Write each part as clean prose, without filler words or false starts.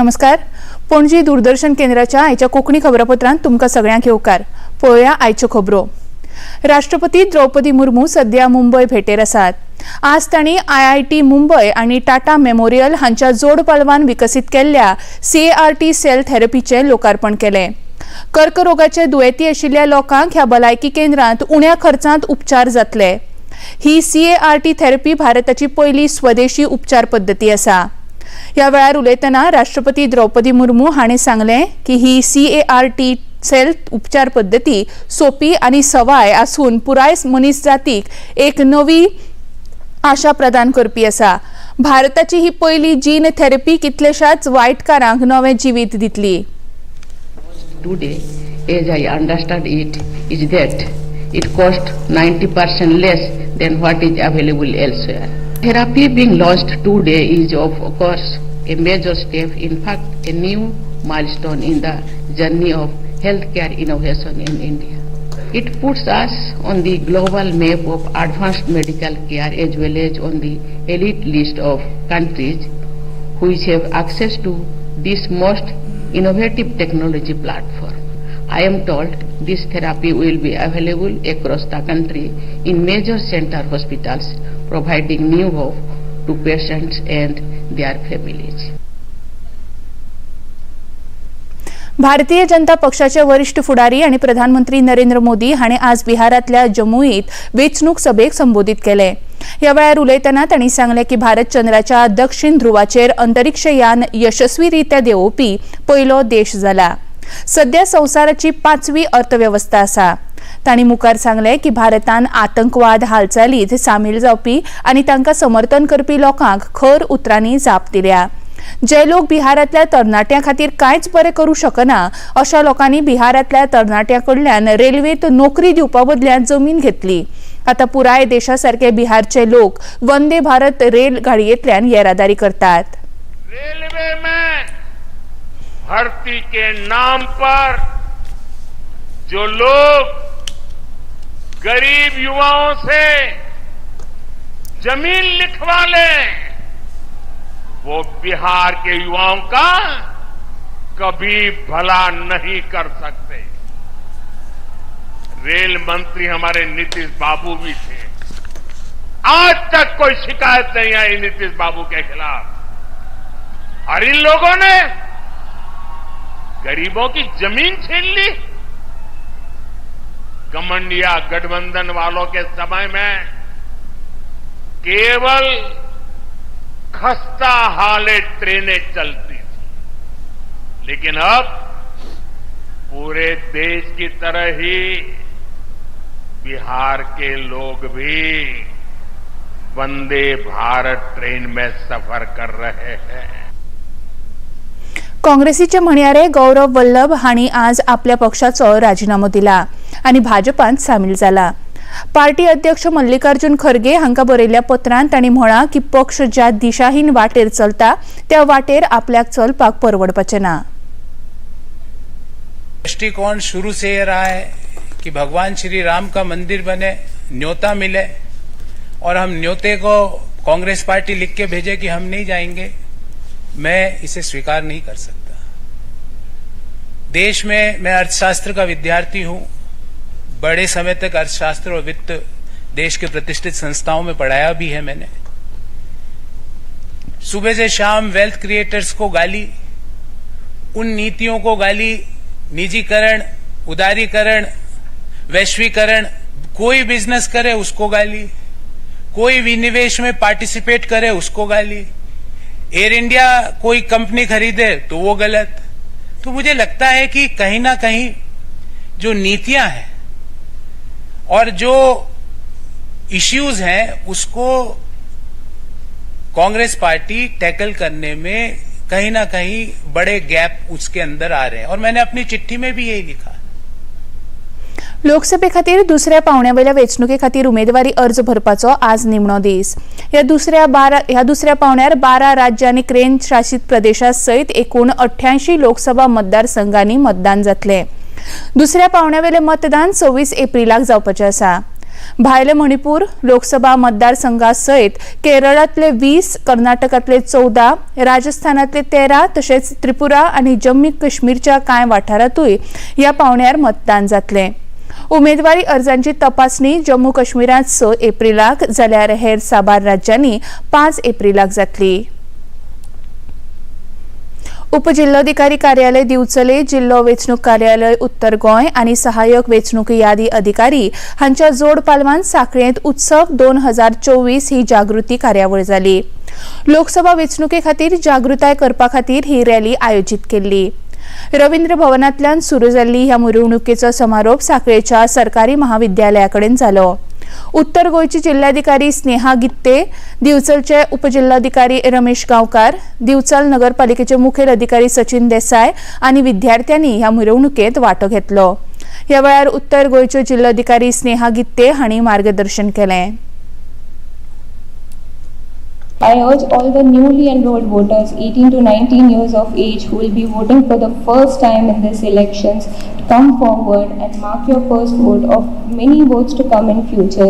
नमस्कार. पणजी दूरदर्शन केंद्राच्या आयच्या कोंकणी खबरापत्रांत तुमकां सगळ्यांक येवकार. पळोवया आयच्यो खबरो. राष्ट्रपती द्रौपदी मुर्मू सध्या मुंबय भेटेर आसात. आज तांणी आयआयटी मुंबय आनी टाटा मेमोरियल हांच्या जोड पालवान विकसीत केल्ल्या सीएआरटी सेल थेरपीचें लोकार्पण केलें. कर्करोगाचे दुयेंती आशिल्ल्या लोकांक ह्या भलायकी केंद्रांत उण्या खर्चांत उपचार जातले. ही सीएआरटी थेरपी भारताची पयली स्वदेशी उपचार पद्दती आसा. ह्या वेळार उलयतना राष्ट्रपती द्रौपदी मुर्मू हांणी सांगलें की ही सीएआरटी सेल उपचार पद्दती सोपी आनी सवाय आसून पुराय मनीस जातीक एक नवी आशा प्रदान करपी आसा. भारताची ही पयली जीन थेरपी कितलेशाच वायटकारांक नवें जिवीत दितली. Today, as I understand it, is that it costs 90% less than what is available elsewhere. Therapy being launched today is, of course, a major step, in fact, a new milestone in the journey of healthcare innovation in India. It puts us on the global map of advanced medical care as well as on the elite list of countries which have access to this most innovative technology platform. I am told this therapy will be available across the country in major center hospitals, providing new hope to patients and their families. Bharatiya Janata पक्षाचे वरिष्ठ फुडारी आणि प्रधानमंत्री नरेंद्र मोदी हांणी आज बिहारांतल्या जमुईत वेंचणूक सभेक संबोधीत केले. ह्या वेळार उलयतना तांणी सांगलें की भारत चंद्राच्या दक्षिण ध्रुवाचेर अंतरिक्ष यान यशस्वीरित्या देंवोवपी पयलो देश जाला. सध्या संवसाराची पांचवी अर्थवेवस्था आसा. तांणी मुखार सांगलें की भारतान आतंकवाद हालचालीत सामील जावपी आनी तांकां समर्थन करपी लोकांक खर उतरांनी जाप दिल्या. जे लोक बिहारांतल्या तरणाट्यां खातीर कांयच बरें करूं शकना अशा लोकांनी बिहारांतल्या तरणाट्यां कडल्यान रेल्वेंत नोकरी दिवपा बदल्यात जमीन घेतली. आतां पुराय देशा सारके बिहारचे लोक वंदे भारत रेल गाडयेंतल्यान येरादारी करतात. रेलवे में भर्ती के नाम पर जो लोग गरीब युवाओं से जमीन लिखवा लें, वो बिहार के युवाओं का कभी भला नहीं कर सकते. रेल मंत्री हमारे नीतीश बाबू भी थे. आज तक कोई शिकायत नहीं आई नीतीश बाबू के खिलाफ और इन लोगों ने गरीबों की जमीन छीन ली. घमंडिया गठबंधन वालों के समय में केवल खस्ता हालत ट्रेनें चलती थी, लेकिन अब पूरे देश की तरह ही बिहार के लोग भी वंदे भारत ट्रेन में सफर कर रहे हैं. काँग्रेसीचे म्हणयारे गौरव वल्लभ हांणी आज आपल्या पक्षाचो राजिनामो दिला आनी भाजपांत सामील जाला. पार्टी अध्यक्ष मल्लिकार्जुन खरगे हांकां बरयल्ल्या पत्रांत तांणी म्हळां की पक्ष ज्या दिशाहीन वाटेर चलता त्या वाटेर आपल्याक चलपाक परवडपाचें ना. दृष्टिकोण शुरू से ये रहा है कि भगवान श्री राम का मंदिर बने, न्योता मिले और हम न्योते को कांग्रेस पार्टी लिख के भेजे कि हम नहीं जाएंगे, मैं इसे स्वीकार नहीं कर सकता. देश में मैं अर्थशास्त्र का विद्यार्थी हूं. बड़े समय तक अर्थशास्त्र और वित्त देश के प्रतिष्ठित संस्थाओं में पढ़ाया भी है मैंने. सुबह से शाम वेल्थ क्रिएटर्स को गाली, उन नीतियों को गाली, निजीकरण, उदारीकरण, वैश्वीकरण, कोई बिजनेस करे उसको गाली, कोई विनिवेश में पार्टिसिपेट करे उसको गाली, एयर इंडिया कोई कंपनी खरीदे तो वो गलत. तो मुझे लगता है कि कहीं ना कहीं जो नीतियां हैं और जो इश्यूज हैं, उसको कांग्रेस पार्टी टैकल करने में कहीं ना कहीं बड़े गैप उसके अंदर आ रहे हैं और मैंने अपनी चिट्ठी में भी यही लिखा. लोकसभे खातीर दुसऱ्या पावंड्या वयल्या वेंचणुके खातीर उमेदवारी अर्ज भरपाचो आज निमणो दीस. ह्या दुसऱ्या पावंड्यार 12 राज्य आनी केंद्र शासीत प्रदेशा सयत एकूण 88 लोकसभा मतदारसंघांनी मतदान जातलें. दुसऱ्या पावंड्या वयलें मतदान 26 एप्रिलाक जावपाचें आसा. भायले मणिपूर लोकसभा मतदारसंघा सयत केरळांतले 20, कर्नाटकांतले 14, राजस्थानांतले 13 तशेंच त्रिपुरा आनी जम्मू काश्मीरच्या कांय वाठारांतूय ह्या पावण्यार मतदान जातलें. उमेदवारी अर्जांची तपासणी जम्मू काश्मीरांत 6 एप्रिलाक जाल्यार हेर साबार राज्यांनी 5 एप्रिलाक जातली. उपजिल्होधिकारी कार्यालय दिवचले, जिल्हो वेंचणूक कार्यालय उत्तर गोंय आनी सहाय्यक वेंचणूक यादी अधिकारी हांच्या जोड पालवान सांखळेंत उत्सव 2024 ही जागृती कार्यावळ जाली. लोकसभा वेंचणुके खातीर जागृताय करपा खातीर ही रॅली आयोजीत केल्ली. रवींद्र भवनांतल्यान सुरू जाल्ली ह्या मिरवणुकेचो समारोप सांखळेच्या सरकारी महाविद्यालया कडेन जालो. उत्तर गोंयची जिल्हाधिकारी स्नेहा गित्ते, दिवचलचे उपजिल्हाधिकारी रमेश गांवकार, दिवचल नगरपालिकेचे मुखेल अधिकारी सचिन देसाय आनी विद्यार्थ्यांनी ह्या मिरवणुकेत वांटो घेतलो. ह्या वेळार उत्तर गोंयच्यो जिल्हाधिकारी स्नेहा गित्ते हांणी मार्गदर्शन केलें. I urge all the newly enrolled voters 18 to 19 years of age who will be voting for the first time in these elections to come forward and mark your first vote of many votes to come in future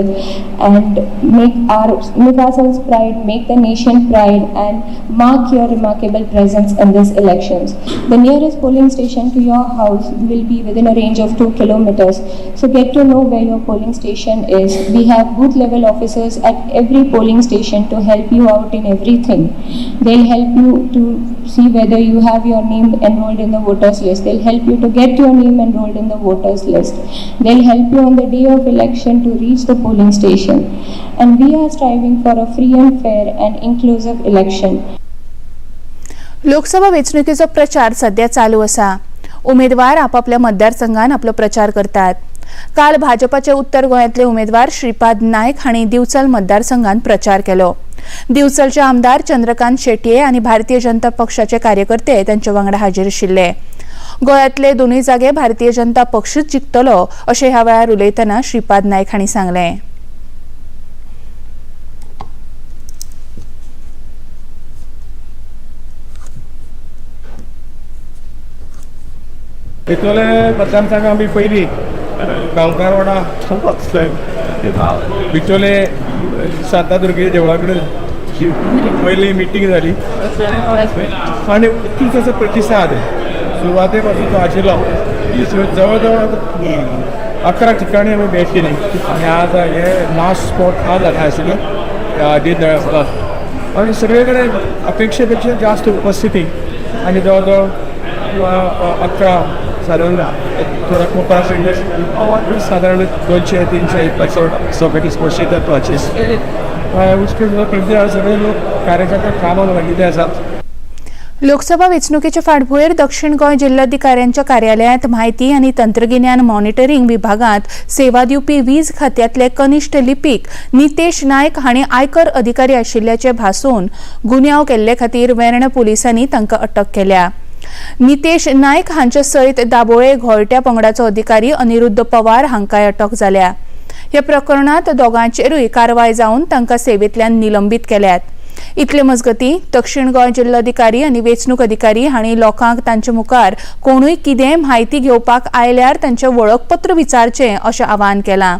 and make ourselves proud, make the nation proud and mark your remarkable presence in these elections. The nearest polling station to your house will be within a range of 2 kilometers. So get to know where your polling station is. We have booth level officers at every polling station to help you out in everything. They'll help you to see whether you have your name enrolled in the voters list. They'll help you to get your name enrolled in the voters list. They'll help you on the day of election to reach the polling station. And we are striving for a free and fair and inclusive election. Lok Sabha वेंचणुकेचो प्रचार सध्या चालू आसा. उमेदवार आपापल्या मतदारसंघात आपलो प्रचार करतात. काल भाजपाचे उत्तर गोंयांतले उमेदवार श्रीपाद नायक हांणी दिवचल मतदारसंघात प्रचार केलो. दिवचलचे आमदार चंद्रकांत शेटये आनी भारतीय जनता पक्षाचे कार्यकर्ते तांचे वांगडा हाजीर आशिल्ले. गोंयांतले दोनूय जागे भारतीय जनता पक्षूच जिखतलो अशें ह्या वेळार उलयतना श्रीपाद नायक हांणी सांगलें. इतले मतदारसंघ आमी पयली गांवकारवाडा, बिचोले शांतादुर्गे देवळा कडेन पयली मिटींग जाली आनी इतलो तसो प्रतिसाद सुरवाते पासून तो आशिल्लो. जवळ जवळ 11 ठिकाणी आमी भेट दिली आनी आज हे लास्ट स्पॉट आज आशिल्लो दीनदयाळ आनी सगळे कडेन अपेक्षे पेक्षा जास्त उपस्थिती आनी जवळ जवळ 11 साधारण थोडा साधारण 200-300 तत्वाचे सगळे लोक कार्यकर्ते कामाक लागिल्ले आसात. लोकसभा वेंचणुकेचे फाटभुंयेर दक्षिण गोंय जिल्हाधिकाऱ्यांच्या कार्यालयांत म्हायती आनी तंत्रगिन्यान मॉनिटरींग विभागांत सेवा दिवपी वीज खात्यांतले कनिश्ठ लिपीक नितेश नायक हांणी आयकर अधिकारी आशिल्ल्याचें भासोवन गुन्यांव केल्ले खातीर वेर्णा पुलिसांनी तांकां अटक केल्या. नितेश नायक हांचे सयत दाबोळे घोळट्या पंगडाचो अधिकारी अनिरुद्ध पवार हांकांय अटक जाल्या. ह्या प्रकरणांत दोगांचेरूय कारवाय जावन तांकां सेवेंतल्यान निलंबीत केल्यात. इतले मजगतीं दक्षिण गोंय जिल्लोधिकारी आनी वेंचणूक अधिकारी हांणी लोकांक तांचे मुखार कोणूय कितेंय म्हायती घेवपाक आयल्यार तांचें वळखपत्र विचारचें अशें आवाहन केलां.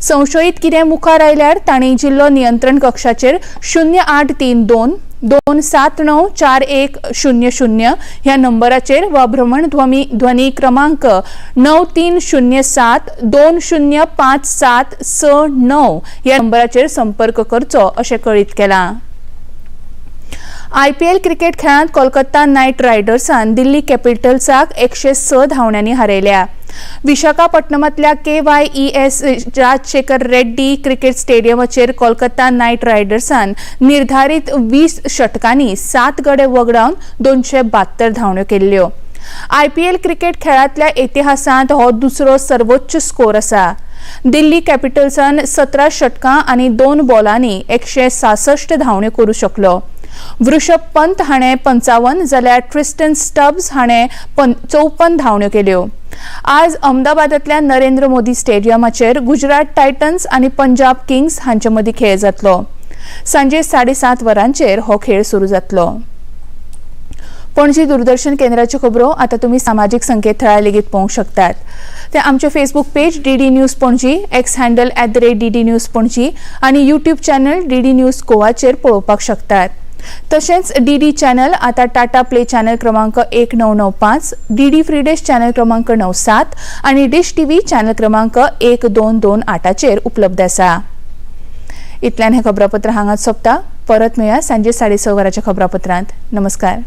संशयीत कितें मुखार आयल्यार तांणी जिल्लो नियंत्रण कक्षाचेर 0832 279 4100 ह्या नंबराचेर वा भ्रमणध्वनी ध्वनी क्रमांक 9307 2057 69 ह्या नंबराचेर संपर्क करचो अशें कळीत केलां. आयपीएल क्रिकेट खेळांत कोलकाता नायट रायडर्सान दिल्ली कॅपिटल्साक 106 धांवड्यांनी हारयल्या. विशाखापट्टणमांतल्या KYES Rajshekhar Reddy cricket स्टेडियमाचेर कोलकाता नायट रायडर्सान निर्धारित 20 षटकांनी 7 गडे वगडावन 272 धांवड्यो केल्ल्यो. आयपीएल क्रिकेट खेळांतल्या इतिहासांत हो दुसरो सर्वोच्च स्कोर आसा. दिल्ली कॅपिटल्सान 17 षटकां आनी 2 बॉलांनी 166 धांवड्यो करूं शकलो. वृषभ पंत हाणें 55 जाल्यार ट्रिस्टन स्टब्स हाणें 54 धांवड्यो केल्यो. आज अहमदाबादांतल्या नरेंद्र मोदी स्टेडियमाचेर गुजरात टायटन्स आनी पंजाब किंग्स हांचे मदीं खेळ जातलो. सांजे 7:30 वरांचेर हो खेळ सुरू जातलो. पणजी दूरदर्शन केंद्राच्यो खबरो आतां तुमी सामाजीक संकेतथळार लेगीत पळोवंक शकतात. ते आमचे Facebook page DD News Panaji, X handle @DDNews Panaji आनी YouTube channel DD news गोवाचेर पळोवपाक शकतात. तशेंच डीडी चॅनल आतां टाटा प्ले चॅनल क्रमांक 1995, डीडी फ्री डिश चॅनल क्रमांक 97 आनी डिश टीव्ही चॅनल क्रमांक 1228चेर उपलब्ध आसा. इतल्यान हें खबरापत्र हांगाच सोंपता. परत मेळया सांजे 6:30 वरांच्या खबरापत्रांत. नमस्कार.